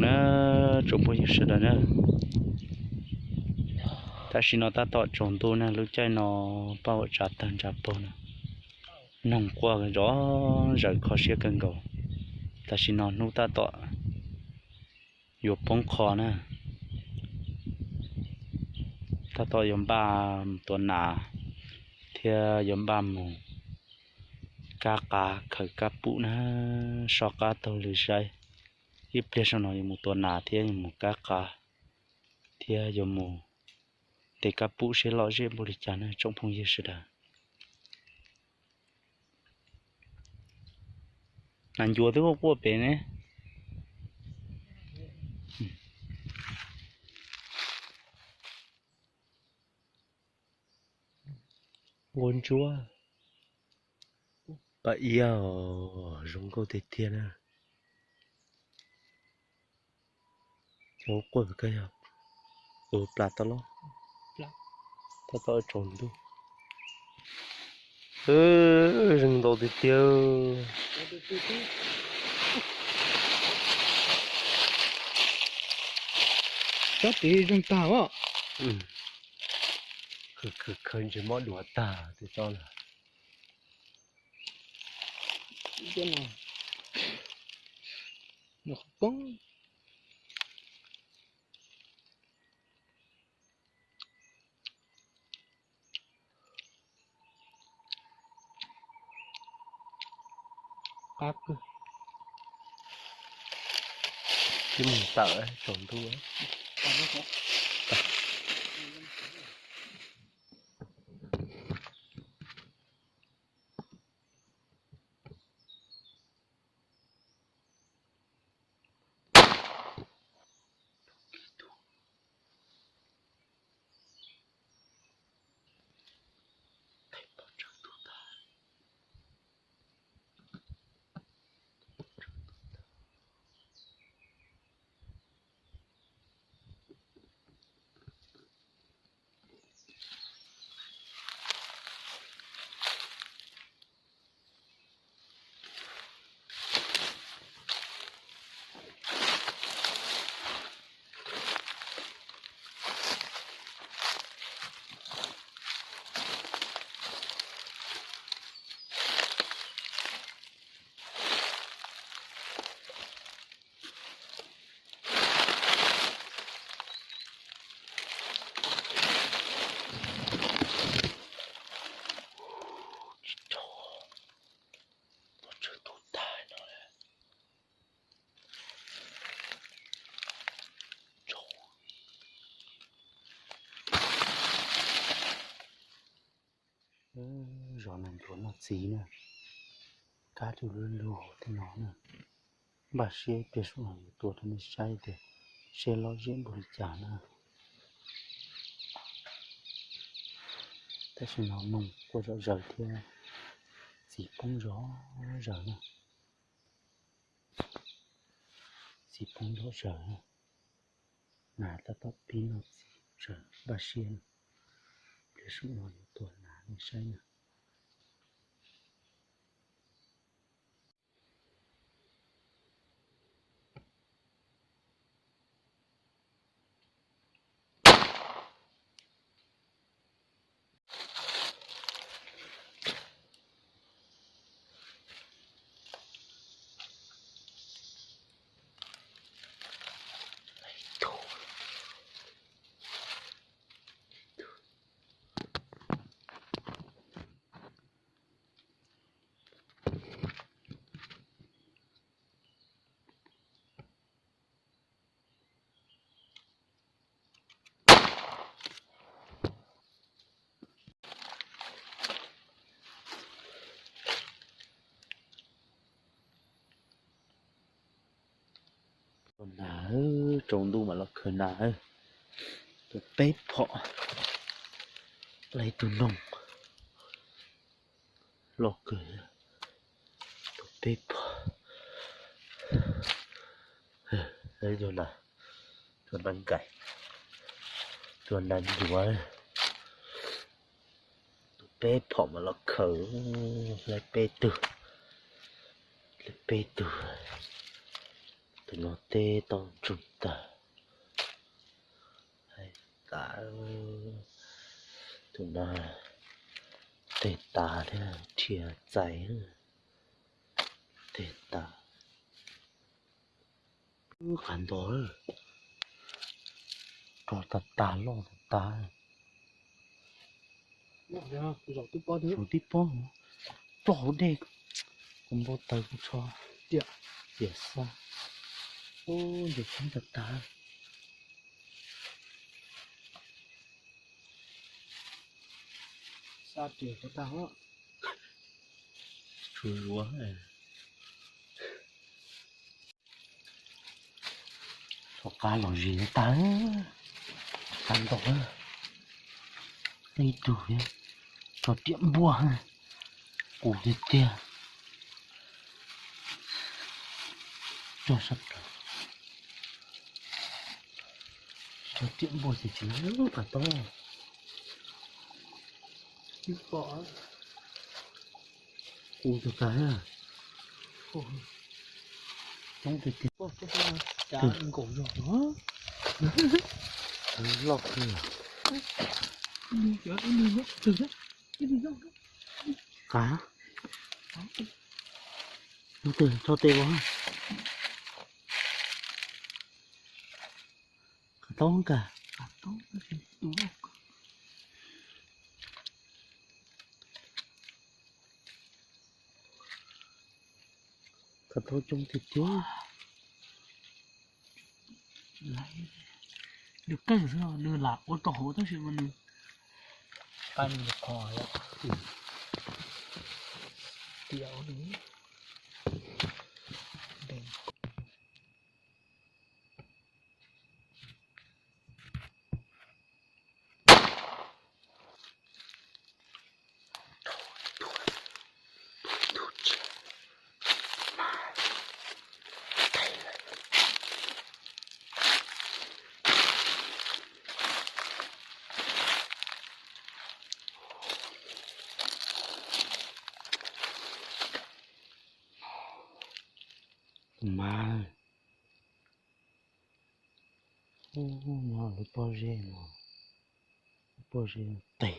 Na, tsoom phooj ywg sawv daws na, tam sim no tab tom tsaus ntuj na, lub caij no paj huam tsav tawg ntshav pog na, noog quaj zom zaws kho siab kawg nkaus. Tam sim no hnub tab tom yuav poob qho na, tab tom yuav npaj mus tua nas thiab yuav npaj mus kab qav khaws kab pum na, soj qab taug lw saib. Ib pliag saum no yuav mus tua nas thiab yuav mus kab qav thiab yuav mus de kab pum seb lom zem npaum li cas na tsoom phooj ywg sawv daws. Nas ncuav twb quaj quaj pem ne. Nquag ntsuab, paj iab os, zoo nkauj tiag tiag na. Quaj pem koj yog, ua plas tau los, tab tom tsaus ntuj. Zeeg ntau tiag tiag. Tsob tid zeeg tag os. Khwv khwv khwv ntsej muag duav tag tej tsob lawm. Qab kawg. Twb mus tawm tsaus ntuj. Zov nas ncuav noj txiv na, kab lug lug tej no na. Npaj siab ib pliag saum no yuav tua rau nej saib tias seb lom zem npaum li cas na. Tam sim no noog quaj zom zaws thiab txiv poob zom zaws na. Txiv poob zom zaws na. Nas tab tom pib noj txiv zom zaws, npaj siab na. Ib pliag saum no yuav tua nas nej saib na. Tua nas, tsaus ntuj mam los khaws nas. Tua peb phom, lawm ib tug noog loj kawg. Tua peb phom, tua nas, tua nas nkais, tua nas ncuav. Tua peb phom mam los khaws, lawm peb tug, lawm peb tug. Tus no teb tau ntsoog tag. Hais tas, tus no teg tas thiab, dhia txais, teg tas. Qav nto, rog tas tas, loj tas tas. Zaum tib pob, ploj hauv dej, kuv npau taws kuv tsho, tiam xav, ntses khoob tas tas. Tsuas zuav. Txoj qab los zis tag, qab ntau, ib tug tso riam npuaj, qus tiag tiag. Tso sab plaws, tso riam npuaj ces tsis lub qas tau. Qus tag tag, coob tiag tiag. Nkaum zog, loj kawg. Qav, tso tes los. Qav taub kag. Qav taub coob tiag tiag. Nws qeej xwb, nws lam ua rau hauv tab sis mas nws, nws qhov tiam. Tus mas, ub, no lub pob zeb no, lub pob zeb tes,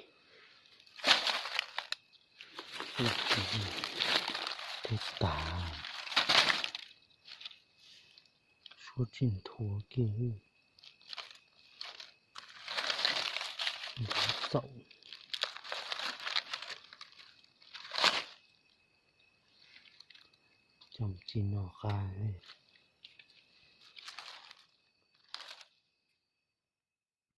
tes tas, suab tsis nthua kiag, nthua txaum. Coj mus ci no qab li.